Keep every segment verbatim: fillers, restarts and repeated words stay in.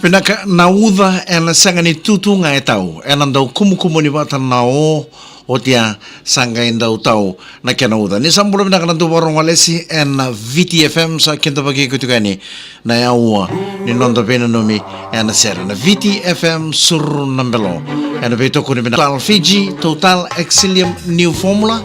Vinaka. Na uca ena sega ni tutu ga e tau, ena dau kumukumuni vata na o, oti ya sa qai dau tau na kena uca. Ni sa bula vinaka na dau vakarorogo lesi ena V T F M, sa kidavaki iko tiko yani na yaua ni noda veinanumi ena sere na V T F M Suru na Belo. Ena veitokoni vinaka Total Fiji, Total Excellium New Formula.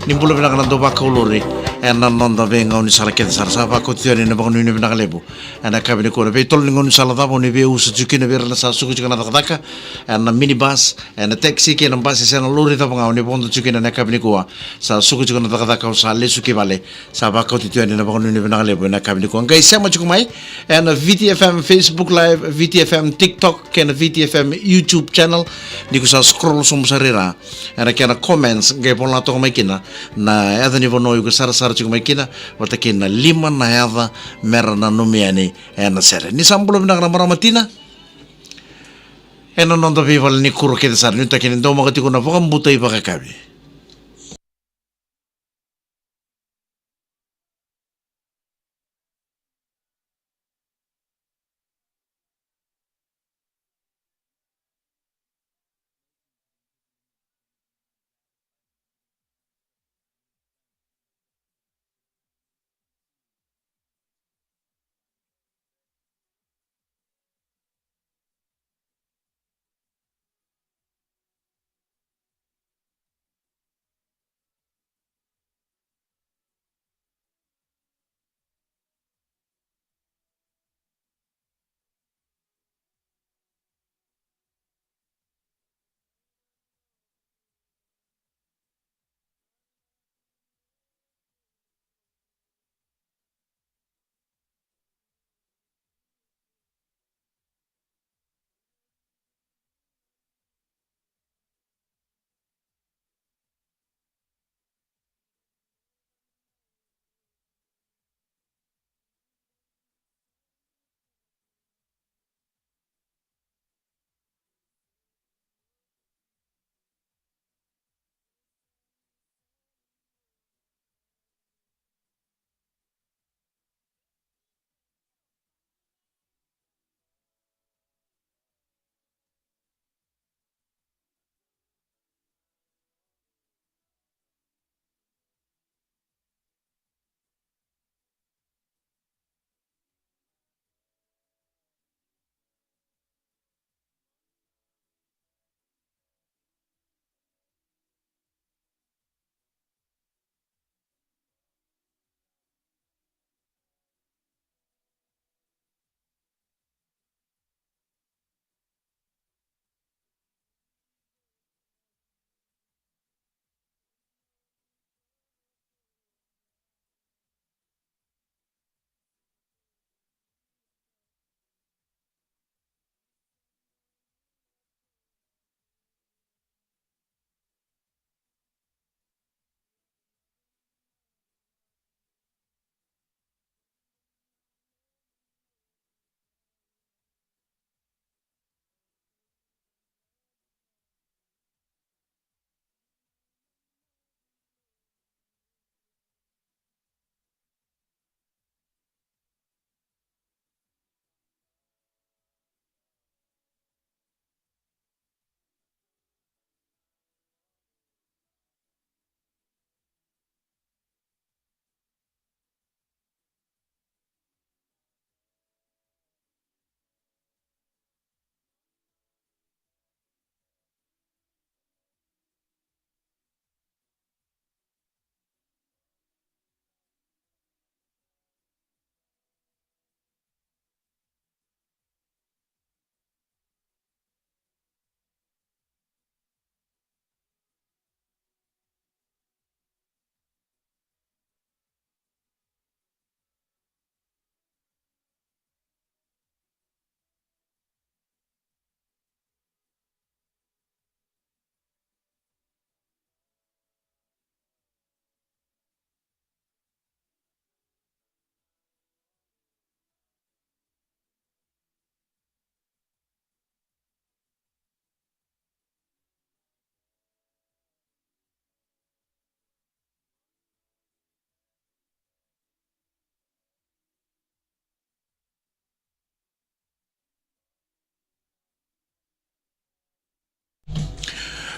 Ni bula vinaka na dau vakauluri ena noda veigaunisala kece sara. Sa vakauti yani na vakanuinui vinaka levu ena yakavi nikua. Na veitolo ni gaunisala cava o ni veiusu tiko kina vei ira na sa suka tiko na cakacaka, ena minibus, ena taxi kei na basi se na lori cava ga o ni vodo tiko kina ena yakavi nikua. Sa suka tiko na cakacaka, o sa lesu ki vale, sa vakauti tiko yani na vakanuinui vinaka levu ena yakavi nikua. Qai sema tiko mai ena V T F M Facebook Live, V T F M TikTok kei na V T F M YouTube channel. Ni ko sa scroll sobu sara i ra ena kena comments, qai vola toka mai kina na yaca ni vanua iko sarasara tiko mai kina, vata kei na lima na yaca mera nanumi yani ena sere. Ni sa bula vinaka na marama tina ena noda veivale ni kuro kece sara. Nuitaki ni daumaka tiko na vakabuta ivakayakavi.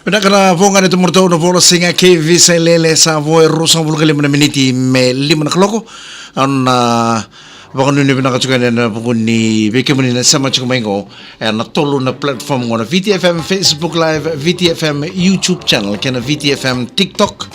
Vinaka na voqa ni tumaratou na vola siga kei Visa Lele, sa vo e ruasagavulu ka lima na miniti me lima na kaloko. Au na vakanuinui vinaka tiko yani ena vuku ni vei kemuni na sema tiko mai qo ena tolu na platform qo, na V T F M Facebook Live, V T F M YouTube channel kei na V T F M TikTok.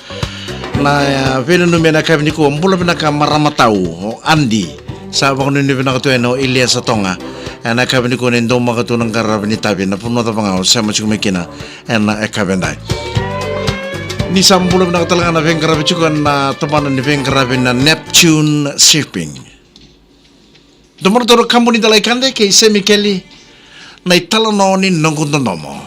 Na, e, veinanumi ena yakavi nikua, bula vinaka marama tau, o Adi. Sa vakanuinui vinaka tu yani o Iliesa Toga. Ena yakavi nikua ni daumaka tu na qaravi ni tavi, na vanua cava ga o sema tiko mai kina ena yakavi edai. Ni sa bula vinaka tale ga na veiqaravi tiko ena tabana ni veiqaravi na Neptune Shipping. Dou marautaka na kabuni dalai kade kei Semi Keli, na italanoa ni noqu dodomo.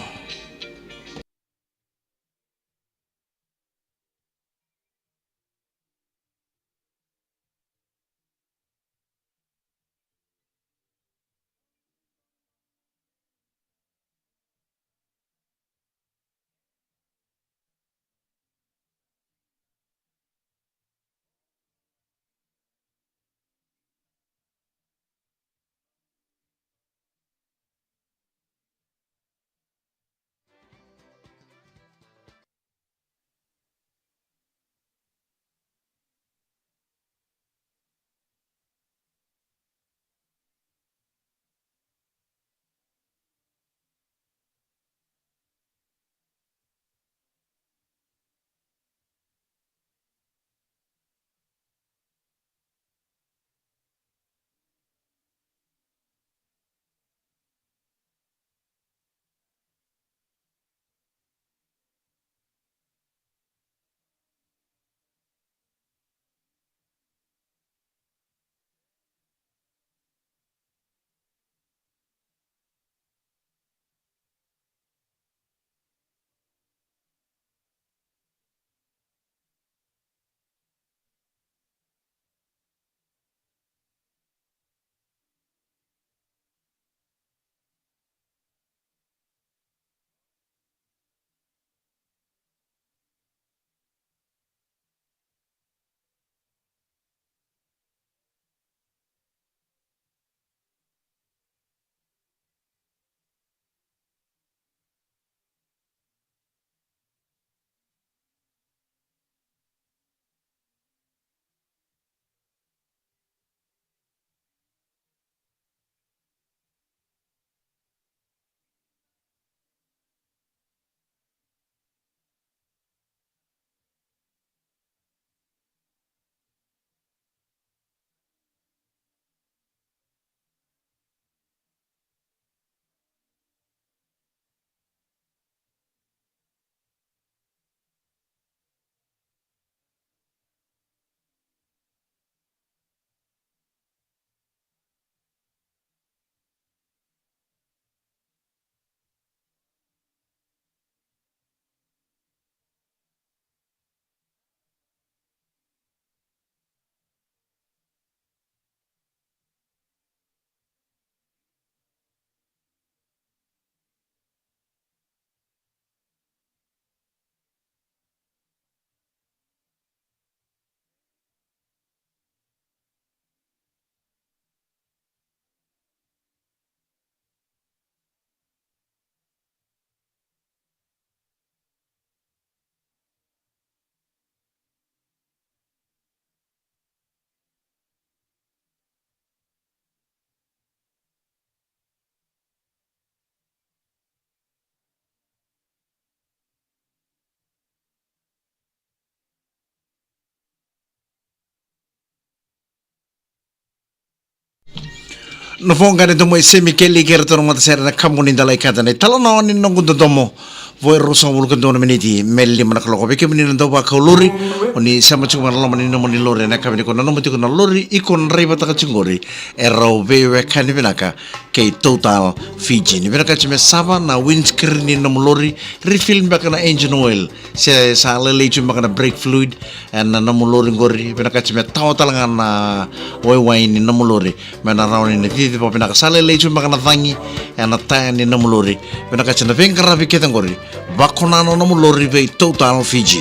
Na voqa ni domo i Semi Keli kei ratou na matasere na kabuni dalai kade, na italanoa ni noqu dodomo. Vo e ruasagavulu ka dua na miniti me lima na kaloko. Vei kemuni na dau vakau lori, o ni sema tiko mai na loma ni nomuni lori ena yakavi nikua, nanuma tiko na lori iko draivataka tiko qori e rau veiwekani vinaka kei Total Fiji. Ni vinakati me sava na windscreen ni nomu lori, refill beka na engine oil, se sa lailai tu beka na brake fluid ena nomu lori qori, vinakati me tawa tale ga na waiwai ni nomu lori me na rawa ni na cici vakavinaka. Sa lailai tu beka na cagi ena taya ni nomu lori, vinakati na veiqaravi kece qori. Vakuna na nomu lori vei Total Fiji.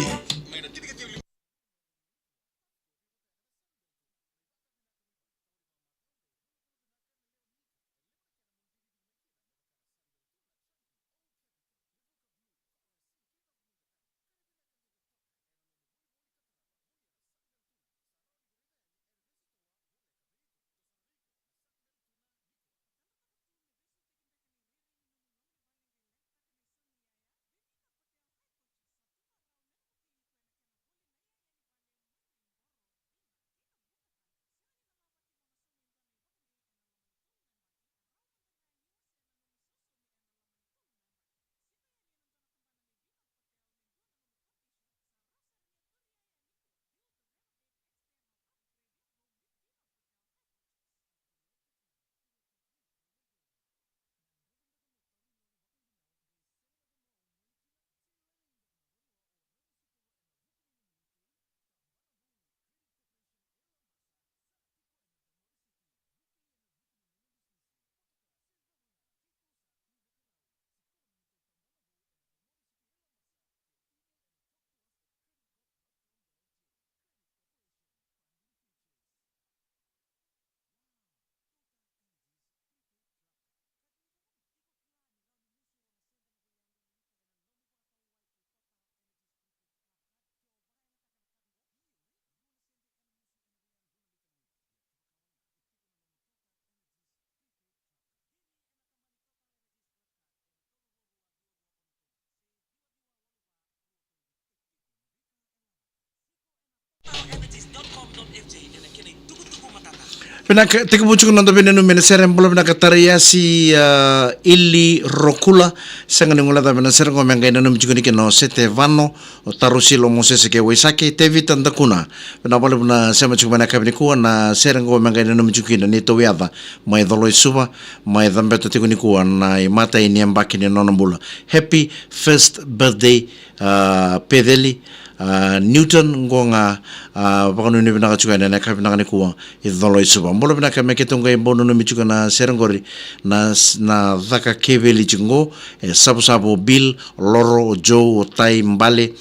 Vinaka, tekivu tiko na noda veinanumi ena sere. Bula vinaka Taraiasi, ah, Ili Rokula. Sega ni guilecavi na sere qo, me qai nanumi tiko ni kina o Sete Vano, o Tarusilo, Mosese kei Waisake, Tevita Dakuna. Vinaka vakalevu na sema tiko mai na yakavi nikua. Na sere qo me qai nanumi tiko kina ni tauyaca mai Colo-i-Suva, mai cabeta tiko nikua na imatai ni yabaki ni nona bula. Happy first birthday, ah, Peceli, ah, Newton, qo ga, ah, vakanuinui vinaka tiko yani ena yakavi vinaka nikua i Colo-i-Suva. Bula vinaka, me keitou qai bau nanumi tiko na sere qori, na, na caka keveli tiko qo, e Savusavu, o Bill, o Loro, o Joe, o Tai Bale,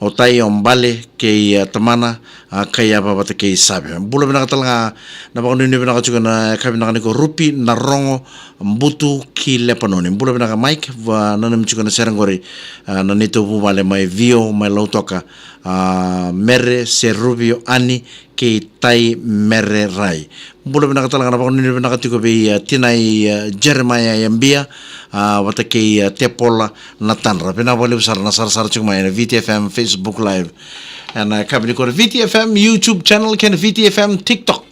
o Tai, o Bale kei, ah, tamana, ah, Kaiava vata kei Save. Bula vinaka tale ga, na vakanuinui vinaka tiko ena yakavi vinaka nikua, Rupi Narogo, Butu ki Lepanoni. Bula vinaka Mike, va nanumi tiko na sere qori, ah, na neitou vuvale mai Vio, mai Lautoka, ah, Mere Seruvi, o Ani kei Tai Mere Rai. Bula vinaka tale ga, na vakanuinui vinaka tiko vei, ah, tinai, ah, Jeremiah Yabia, ah, vata kei, ah, Tepola Natadra. Vinaka vakalevu sara na sarasara tiko mai ena V T F M Facebook Live. Ena yakavi nikua na V T F M YouTube channel kei na V T F M TikTok.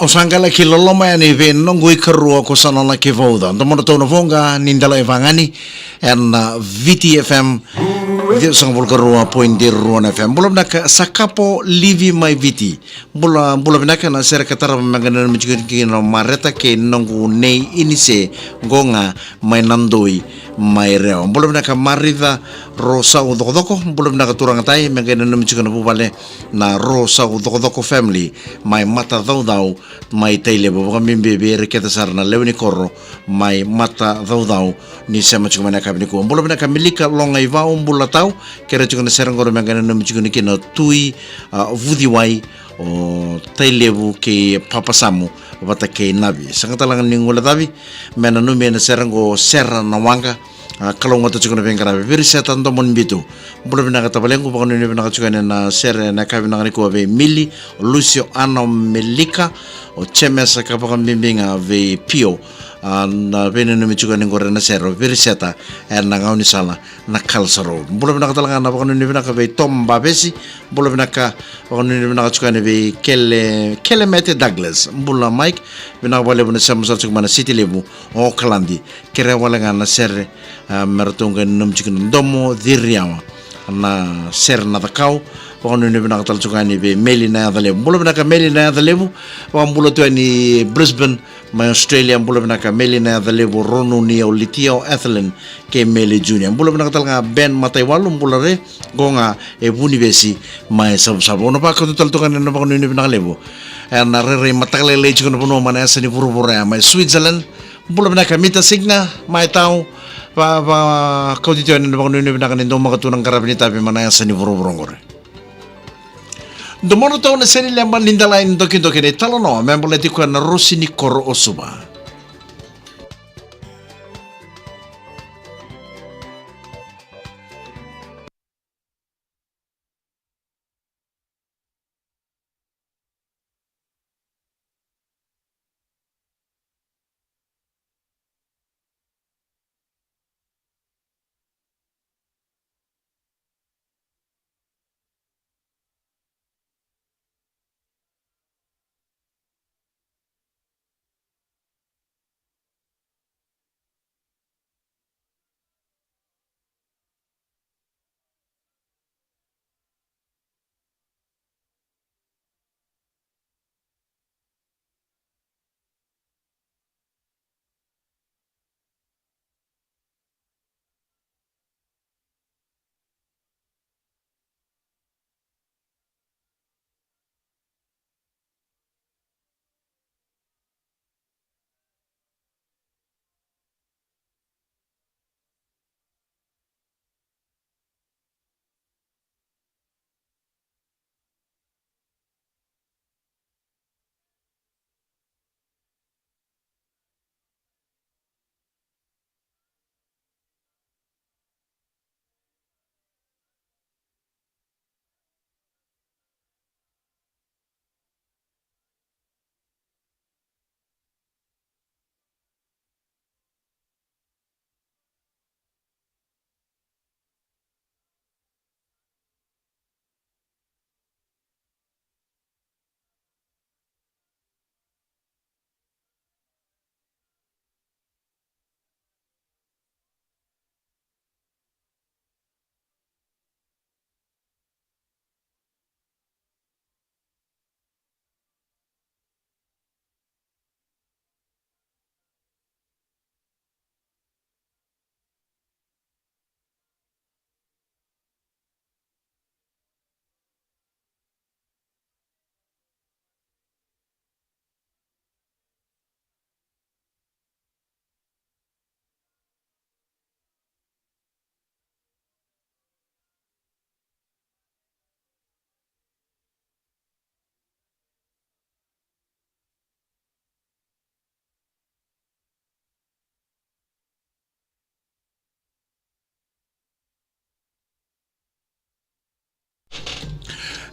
O sa qai laki loloma yani vei noqu ikarua ko Sanala Kevauca. Domodratou na voqa ni Delaivagani ena Viti F M ciwasagavulu ka rua poidi rua na F M. Bula vinaka Sakapo Livi mai Viti. Bula, bula vinaka na sere ka tarava me qai nanumi tiko kina o Mareta kei noqu nei Inise qo ga mai Nadoi mai Rewa. Bula vinaka Marica Rosau Cokocoko, bula vinaka turaga tai, me qai nanumi tiko na vuvale na Rosau Cokocoko family mai Matacaucau mai Tailevu, vakabibi vei ira kece sara na lewe ni koro mai Matacaucau ni sema tiko mai na yakavi nikua. Bula vinaka Milika Logaivau, bula tau, kere tiko na sere qori me qai nanumi tiko ni kina Tui, a, Vuciwai, o Tailevu kei Papasamu vata kei Navi. Sega tale ga ni guilecavi me nanumi ena sere qo Sera na Waqa, a, kalougata tiko na veiqaravi. Viriseta Domonibitu, bula vinaka tavalequ, vakanuinui vinaka tiko yani na sere na yakavi vinaka nikua vei Mili, Lucio, Ana, Melika, o Jemesa ka vakabibi ga vei Pio, a, na veinanumi tiko yani qori na sere o Viriseta ena gaunisala na Kalsa Road. Bula vinaka tale ga na vakanuinui vinaka vei Tom Bavesi, bula vinaka, vakanuinui vinaka tiko yani vei Kele, Kelemete Douglas. Bula Mike, vinaka vakalevu na sema sara tiko mai na City Levu o Okaladi. Kerea wale ga na sere, a, me ratou qai nanumi tiko na Domo Ciriawa na sere na Cakau. Vakanuinui vinaka tale tiko yani vei Meli na Yaca Levu. Bula vinaka Meli na Yaca Levu, vakabula tu yani Brisbane mai Australia. Bula vinaka Meli na Yaca Levu, Ronu ni au Litia, o Ethelyn kei Meli Junior. Bula vinaka tale ga Ben Mataiwalu, bula re, qo ga e Vunivesi mai Savusavu. Au na vakauta tale toka na vakanuinui vinaka levu ena rairai mataka lailai tiko na vanua mai na yasa ni vuravura ya mai Switzerland. Bula vinaka Mita Signa mai Tau, va, vakauta tiko na vakanuinui vinaka ni daumaka tu na qaravi ni tavi mai na yasa ni vuravura qori. Domodratou na Seni Leba ni Delai ni Dokidoki, na italanoa me baleti koya na Rosi ni Koro o Suva.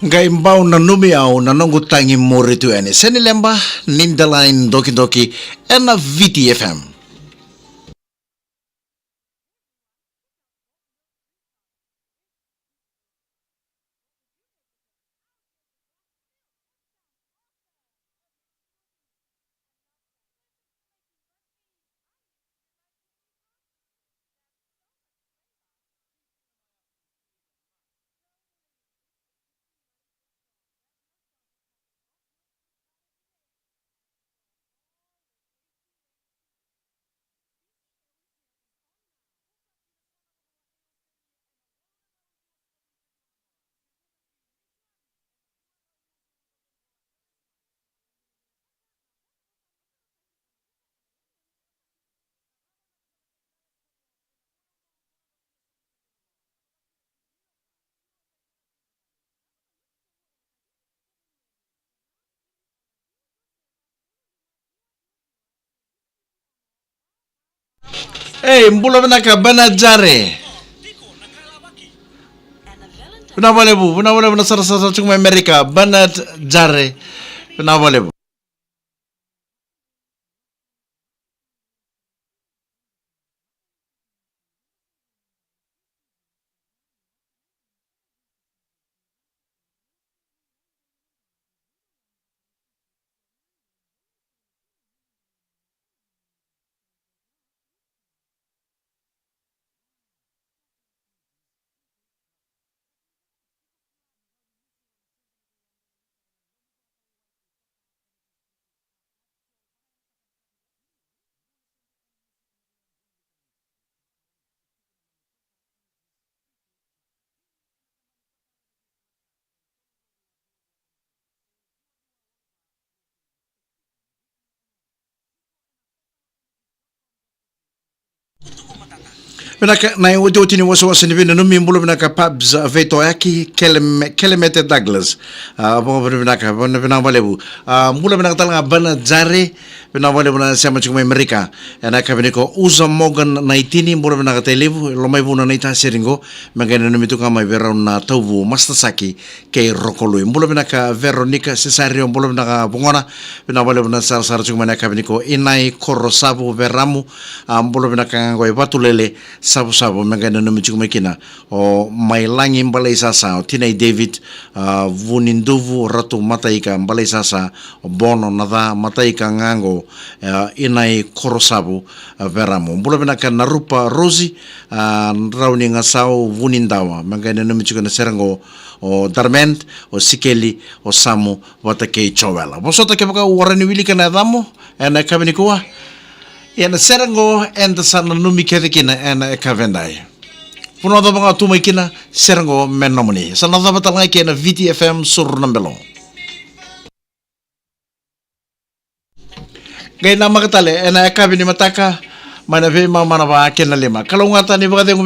Qai bau nanumi au na noqu tagi muri tu yani. Seni Leba ni Delai ni Dokidoki ena Viti F M. Ei, bula vinaka Bernard Jare. Vinaka vakalevu, vinaka vakalevu na sarasara tiko mai Amerika, Bernard Jare. Vinaka vakalevu. Vinaka na iotioti ni wasewase ni veinanumi. Bula vinaka Pabs, a, Veitoyaki, Kelem-, Kelemete Douglas. A, vakavinavinaka, vinavinaka vakalevu. A, bula vinaka tale ga Bana Jare, vinaka vakalevu na sema tiko mai Amerika. Ena yakavi nikua Uza Morgan Naitini, bula vinaka tale levu, Lomaivuna na itasiri qo, me qai nanumi tu ga mai vei rau na tauvu Master Saki kei Rokolui. Bula vinaka Veronica Cesario, bula vinaka vugona, vinaka vakalevu na sarasara tiko mai na yakavi nikua Inai Korosavu Veramu, a, bula vinaka ga qo i Vatulele, Savusavu, me qai nanumi tiko mai kina o Mailagi Balaisasa, o Tinai David, a, Vuniduvu, Ratu Mataika Balaisasa, o Bono Naca Mataika ga qo, a, Inai Korosavu, a, Veramu. Bula vinaka Narupa Rosi, a, Rauni Gasau Vunidawa, me qai nanumi tiko na sere qo o Darment, o Sikeli, o Samu, vata kei Joela. Vosota kevaka o rawa ni wilika na yacamu ena yakavi nikua. Ia na sere qo eda sa nanumi kece kina ena yakavi edai. Vanua cava ga tu mai kina, sere qo me nomuni. Sa na cava tale ga kei na Viti F M Suru na Belo. Qai namaka tale ena yakavi ni mataka mai na veimama na va kei na lima. Kalougata ni vakacegu